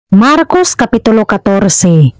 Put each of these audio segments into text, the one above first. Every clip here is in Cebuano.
Marcos Kapitulo 14.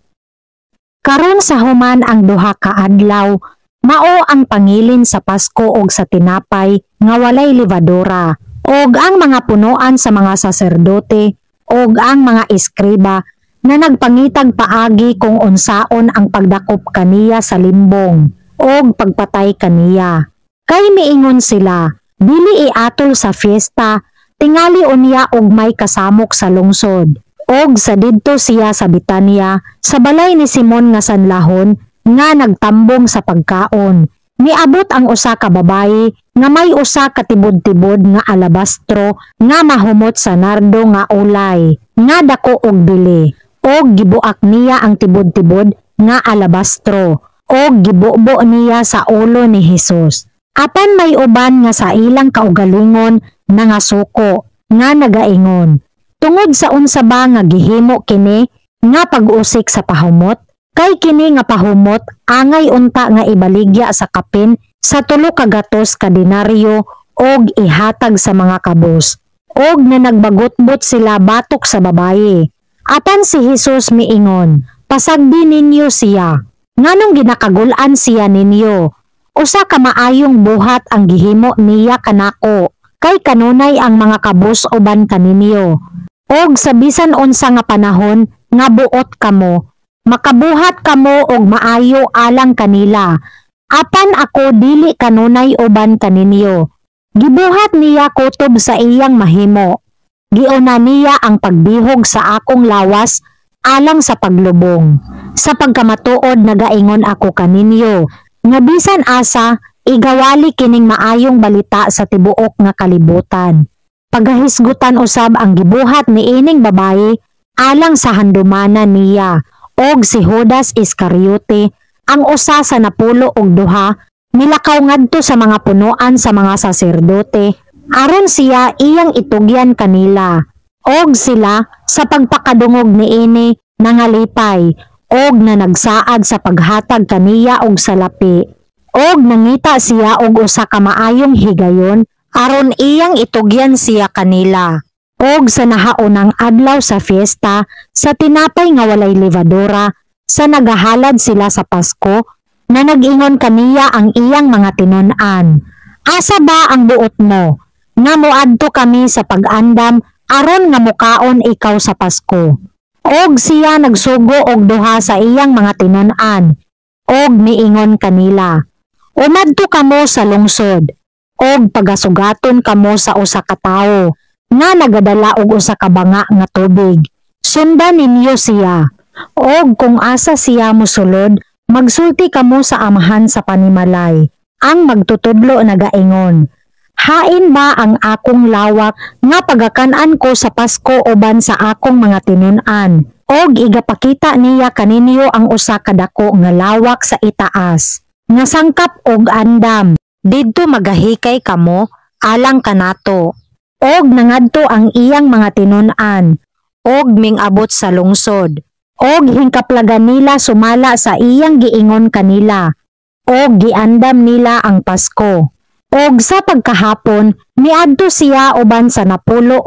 Karon sa human ang 2 ka adlaw, mao ang pangilin sa Pasko og sa tinapay nga walay levadura, og ang mga punoan sa mga saserdote og ang mga eskriba na nagpangitag paagi kung unsaon ang pagdakop kaniya sa limbong og pagpatay kaniya. Kay miingon sila, "Dili iatol sa fiesta, tingali unya og may kasamok sa lungsod." Og sa didto siya sa Bitanya, sa balay ni Simon nga sanlahon, nga nagtambong sa pagkaon. Niabot ang usa ka babayi nga may usa ka tibod-tibod nga alabastro nga mahumot sa nardo nga ulay, nga dako og bili. Og gibuak niya ang tibod-tibod nga alabastro, og gibubo niya sa ulo ni Hesus. Apan may uban nga sa ilang kaugalingon nangasuko nga nagaingon, "Tungod sa unsa ba nga gihimo kini nga pag-usik sa pahumot? Kay kini nga pahumot angay unta nga ibaligya sa kapin sa 300 ka denaryo og ihatag sa mga kabus." Og na nagbagutbot sila batok sa babayi. Apan si Hesus miingon, "Pasagdi ninyo siya. Nganong ginakagul-an siya ninyo? Usa ka maayong buhat ang gihimo niya kanako. Kay kanunay ang mga kabus uban kaninyo. Og sa bisan unsa nga panahon nga buot kamo, makabuhat kamo og maayo alang kanila. Apan ako dili kanunay uban kaninyo. Gibuhat niya kutob sa iyang mahimo. Giuna niya ang pagbihog sa akong lawas alang sa paglubong. Sa pagkamatuod nagaingon ako kaninyo, nga bisan asa igawali kining maayong balita sa tibuok nga kalibutan, pagahisgutan usab ang gibuhat niining babayi alang sa handumanan niya." Og si Judas Iscariote, ang usa sa 12, milakaw ngadto sa mga punoan sa mga saserdote aron siya iyang itugyan kanila. Og sila sa pagpakadungog niini nangalipay og na nagsaad sa paghatag kaniya og salapi. Og nangita siya og usa ka maayong higayon aron iyang itugyan siya kanila. Og sa nahaunang adlaw sa fiesta sa tinapay nga walay levadura, sa nagahalad sila sa Pasko, na nag-ingon kaniya ang iyang mga tinun-an, "Asa ba ang buot mo nga moadto kami sa pag-andam aron nga mukaon ikaw sa Pasko?" Og siya nagsugo og duha sa iyang mga tinun-an og miingon kanila, "Umadto kamo sa lungsod og pagasugaton kamo sa usa ka tawo nga nagadala og usa ka banga nga tubig. Sundan ninyo siya. Og kung asa siya mosulod, magsulti kamo sa amahan sa panimalay, 'Ang magtutudlo nagaingon, hain ba ang akong lawak nga pagakan-an ko sa Pasko uban sa akong mga tinun-an?' Og igapakita niya kaninyo ang usa ka dako nga lawak sa itaas, nga sangkap og andam. Didto magahikay kamo alang kanato." Og nangadto ang iyang mga tinun-an og mingabot sa lungsod og hingkaplagan nila sumala sa iyang giingon kanila, og giandam nila ang Pasko. Og sa pagkahapon miadto siya uban sa 12.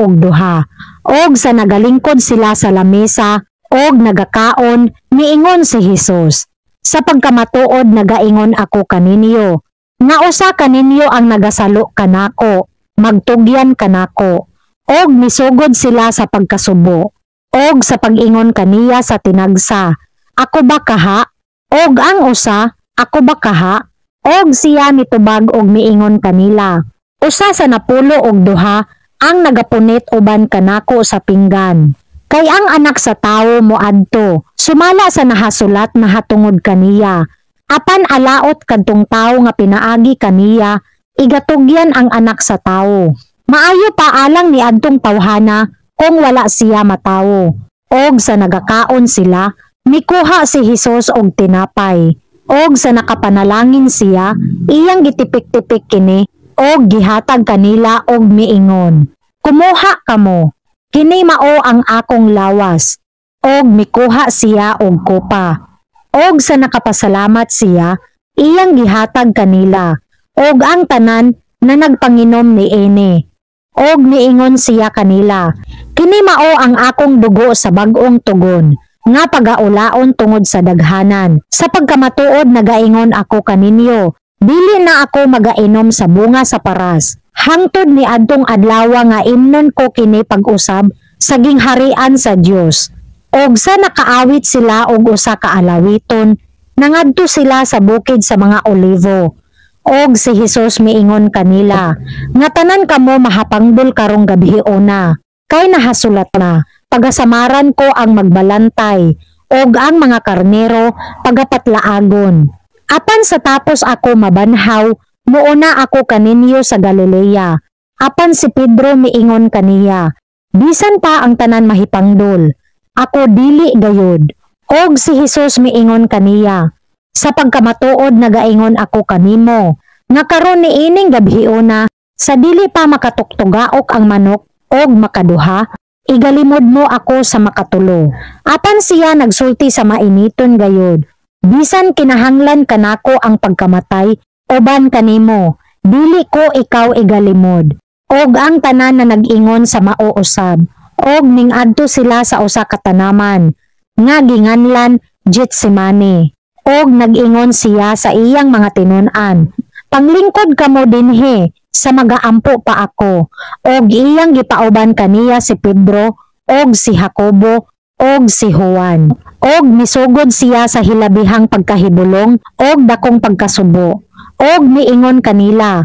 Og sa nagalingkod sila sa lamesa og nagakaon, miingon si Hesus, "Sa pagkamatuod nagaingon ako kaninyo, nga usa kaninyo ang nagasalo kanako, magtugyan kanako." Og misugod sila sa pagkasubo og sa pag-ingon kaniya sa tinagsa, "Ako ba kaha?" Og ang usa, "Ako ba kaha?" Og siya mitubag og miingon kanila, "Usa sa 12 ang nagapunit uban kanako sa pinggan. Kay ang Anak sa Tawo moadto sumala sa nahasulat na hatungod kaniya. Apan alaot kadtong tawo nga pinaagi kaniya igatugyan ang Anak sa Tawo. Maayo pa alang niadtong tawhana kung wala siya matawo." Og sa nagakaon sila, mikuha si Hesus og tinapay. Og sa nakapanalangin siya, iyang gitipik-tipik kini og gihatag kanila og miingon, "Kumuha kamo, kini mao ang akong lawas." Og mikuha siya og kopa. Og sa nakapasalamat siya, iyang gihatag kanila. Og ang tanan na nagpanginom niini. Og niingon siya kanila, "Kini mao ang akong dugo sa bag-ong tugon, nga pagaulaon tungod sa daghanan. Sa pagkamatuod nagaingon ako kaninyo, dili na ako magainom sa bunga sa paras hangtod ni adtong adlaw nga imnon ko kini pag-usab sa gingharian sa Dios." Og sa nakaawit sila og usa ka alawiton, nangadto sila sa bukid sa mga Olivo. Og si Hesus miingon kanila, "Nga tanan kamo mahapangdol karong gabihiona, kay nahasulat na, 'Pagasamaran ko ang magbalantay, og ang mga karnero pagapatlaagon.' Apan sa tapos ako mabanhaw, muuna ako kaninyo sa Galilea." Apan si Pedro miingon kaniya, "Bisan pa ang tanan mahipangdol, ako dili gayud." Og si Hesus miingon kaniya, "Sa pagkamatuod nagaingon ako kanimo, nga karon niining gabhiona, sa dili pa makatuktugaok ang manok og makaduha, igalimod mo ako sa makatulo." Apan siya nagsulti sa mainiton gayud, "Bisan kinahanglan kanako ang pagkamatay uban kanimo, dili ko ikaw igalimod." Og ang tanan na nag-ingon sa mao usab, og ningadto sila sa usa ka tanaman nga ginganlan Getsemane. Og nag-ingon siya sa iyang mga tinun-an, "Panglingkod kamo dinhi sa magaampo pa ako." Og iyang gipauban kaniya si Pedro og si Jacobo og si Juan. Og misugod siya sa hilabihang pagkahibulong og dakong pagkasubo. Og miingon kanila,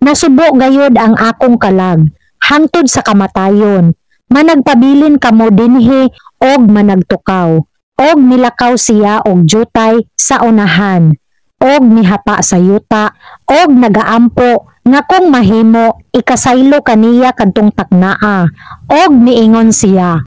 "Nasubo gayud ang akong kalag hangtod sa kamatayon. Managpabilin kamo dinhi og managtukaw." Og nilakaw siya og jutay sa unahan og mihapa sa yuta og nagaampo nga kung mahimo ikasaylo kaniya kadtong taknaa. Og miingon siya,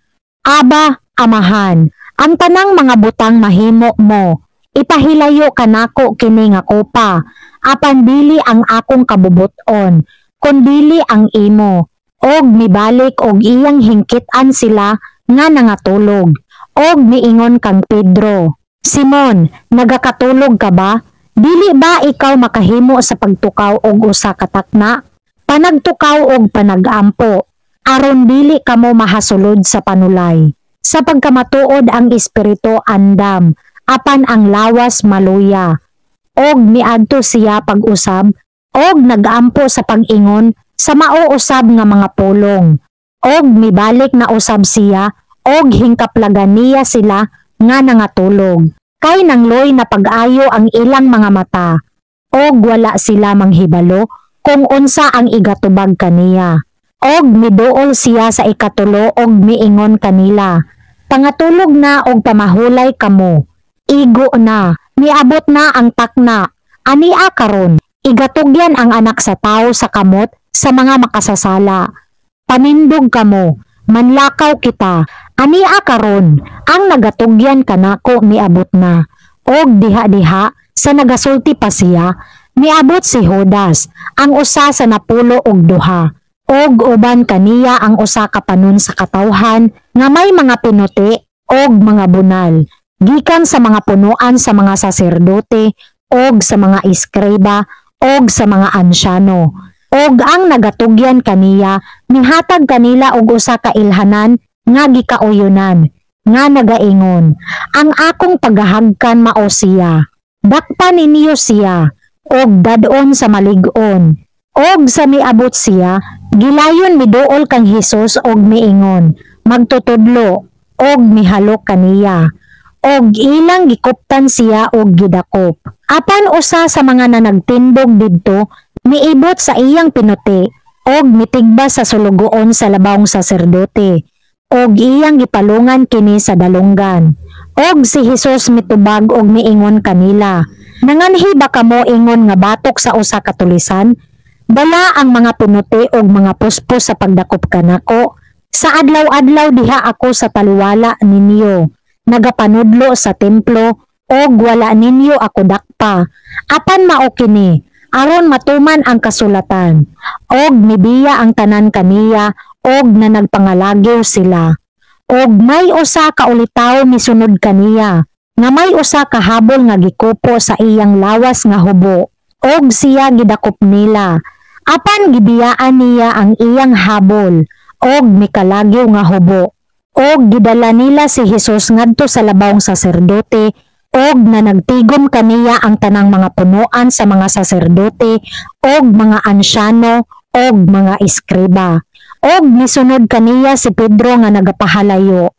"Aba, Amahan, ang tanang mga butang mahimo mo. Ipahilayo kanako kini nga kopa, apan dili ang akong kabubut-on, kundili ang imo." Og mibalik og iyang hingkitan sila nga nangatulog. Og miingon kang Pedro, "Simon, nagakatulog ka ba? Dili ba ikaw makahimo sa pagtukaw og usa ka takna? Panagtukaw og panagampo, aron dili kamo mahasulod sa panulay. Sa pagkamatuod ang espiritu andam, apan ang lawas maluya." Og miadto siya pag-usab og nagampo sa pag-ingon sa mao usab nga mga pulong. Og mibalik na usab siya og hingkaplagan niya sila nga nangatulog. Kay nangloy na pag-ayo ang ilang mga mata og wala sila manghibalo kung unsa ang igatubag kaniya. Og miduol siya sa ikatulo og miingon kanila, "Pangatulog na og pamahulay kamo. Igo na, miabot na ang takna. Ania karon, igatugyan ang Anak sa Tawo sa kamot sa mga makasasala. Panindog kamo, manlakaw kita. Ania karon, ang nagatugyan kanako miabot na." Og diha-diha sa nagasulti pa siya, miabot si Judas, ang usa sa 12. Og uban kaniya ang usa ka panon sa katawhan nga may mga pinuti og mga bunal gikan sa mga punuan sa mga saserdote og sa mga eskriba og sa mga ansyano. Og ang nagatugyan kaniya mihatag kanila og usa ka ilhanan nga gikauyonan nga nagaingon, "Ang akong pagahagkan mao siya. Dakpa ninyo siya og dad-on sa malig-on." Og sa miabot siya, gilayon miduol kang Hesus og miingon, "Magtutudlo," og mihalok kaniya. Og ilang gikuptan siya og gidakop. Apan usa sa mga nanagtindog didto miibot sa iyang pinuti og mitigba sa sulugoon sa labawng saserdote og iyang gipalungan kini sa dalunggan. Og si Hesus mitubag og miingon kanila, "Nanganhi ba kamo ingon nga batok sa usa ka tulisan? Dala ang mga pinuti og mga puspos sa pagdakop kanako. Sa adlaw-adlaw diha ako sa taliwala ninyo, nagapanudlo sa templo, og wala ninyo ako dakpa. Apan mao kini aron matuman ang kasulatan." Og mibiya ang tanan kaniya og nanagpangalagiw sila. Og may usa ka ulitawo misunod kaniya nga may usa ka habol nga gikupo sa iyang lawas nga hubo, og siya gidakop nila. Apan gibiyaan niya ang iyang habol og mikalagyo nga hubo. Og gidala nila si Hesus ngadto sa labawong saserdote og nanagtigom kaniya ang tanang mga punoan sa mga saserdote og mga ansyano og mga eskriba. Og misunod kaniya si Pedro nga nagapahalayo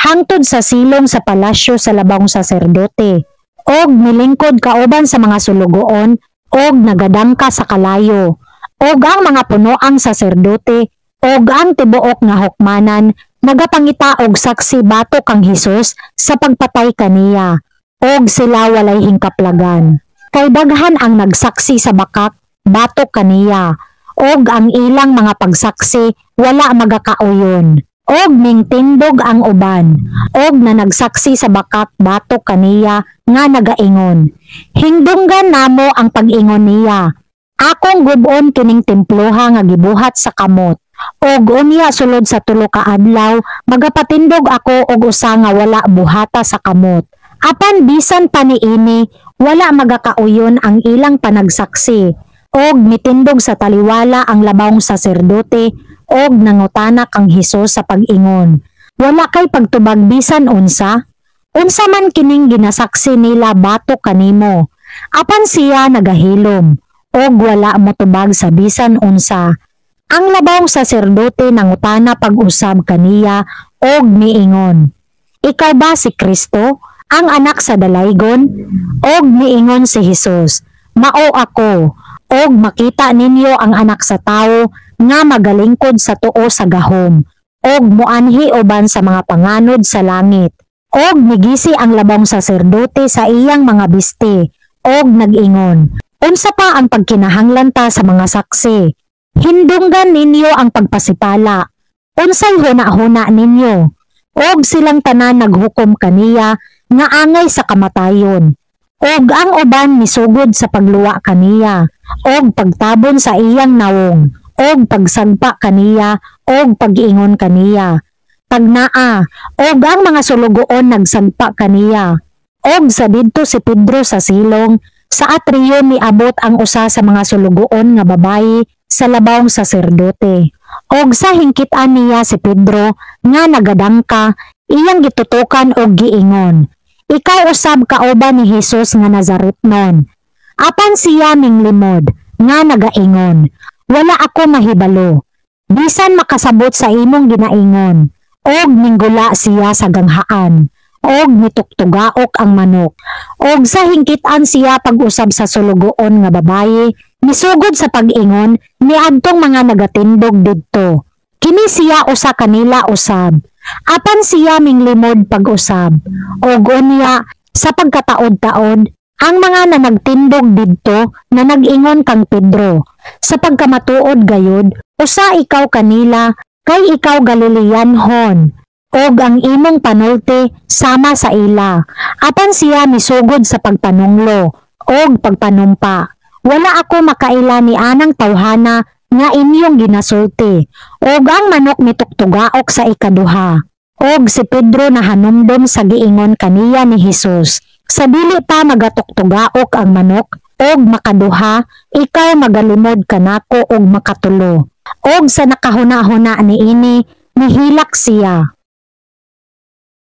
hangtod sa silong sa palasyo sa labawong saserdote og milingkod kauban sa mga sulugoon og nagadangka sa kalayo. Og ang mga punoang saserdote og ang tibuok nga hukmanan nagapangita og saksi batok kang Hesus sa pagpatay kaniya, og sila walay hingkaplagan. Kay daghan ang nagsaksi sa bakak batok kaniya, og ang ilang mga pagsaksi wala magakauyon. Og mingtindog ang uban, og nanagsaksi sa bakak batok kaniya nga nagaingon, "Hindunggan namo ang pag-ingon niya, 'Akong gub-on kining temploha nga gibuhat sa kamot, og unya sulod sa 3 ka adlaw magapatindog ako og usa nga wala buhata sa kamot.'" Apan bisan pa niini, wala magakauyon ang ilang panagsaksi. Og mitindog sa taliwala ang labawong saserdote og nangutana kang Hesus sa pag-ingon, "Wala kay pagtubag bisan unsa? Unsa man kining ginasaksi nila batok kanimo?" Apan siya nagahilom og wala motubag sa bisan unsa. Ang labawong saserdote nangutana pag-usab kaniya og miingon, "Ikaw ba si Kristo, ang anak sa Dalaygon?" Og miingon si Hesus, "Mao ako, og makita ninyo ang Anak sa Tawo nga magalingkod sa tuo sa gahom og muanhi uban sa mga panganod sa langit." Og migisi ang labawong saserdote sa iyang mga bisti og nag-ingon, "Unsa pa ang pagkinahanglan ta sa mga saksi? Hindunggan ninyo ang pagpasipala. Unsay huna-huna ninyo?" Og silang tanan naghukom kaniya nga angay sa kamatayon. Og ang uban misugod sa pagluwa kaniya, og pagtabon sa iyang nawong, og pagsagpa kaniya, og pag-ingon kaniya, "Tagnaa!" Og ang mga sulugoon nagsagpa kaniya. Og sa didto si Pedro sa silong, sa atriyo, miabot ang usa sa mga sulugoon nga babayi sa labawong saserdote. Og sa hingkitan niya si Pedro nga nagadangka, iyang gitutukan og giingon, "Ikaw usab kauban ni Hesus nga Nazaretnon." Apan siya minglimod nga nagaingon, "Wala ako mahibalo, bisan makasabot sa imong ginaingon." Og minggula siya sa ganghaan, og mituktugaok ang manok. Og sa hingkitan siya pag-usab sa sulugoon nga babayi, misugod sa pag-ingon niadtong mga nagatindog didto, "Kini siya usa kanila usab." Apan siya minglimod pag-usab. Og unya sa pagkataod-taod, ang mga nanagtindog didto na nag-ingon kang Pedro, "Sa pagkamatuod gayud, usa ikaw kanila, kay ikaw Galileanhon, og ang imong panulti sama sa ila." Apan siya misugod sa pagpanunglo og pagpanumpa, "Wala ako makaila ni anang tawhana nga inyong ginasulti." Og ang manok mituktugaok sa ikaduha. Og si Pedro nahanumdom sa giingon kaniya ni Hesus, "Sa dili pa magatuktugaok ang manok og makaduha, ikaw magalimod kanako og makatulo." Og sa nakahuna-huna niini, nihilak siya.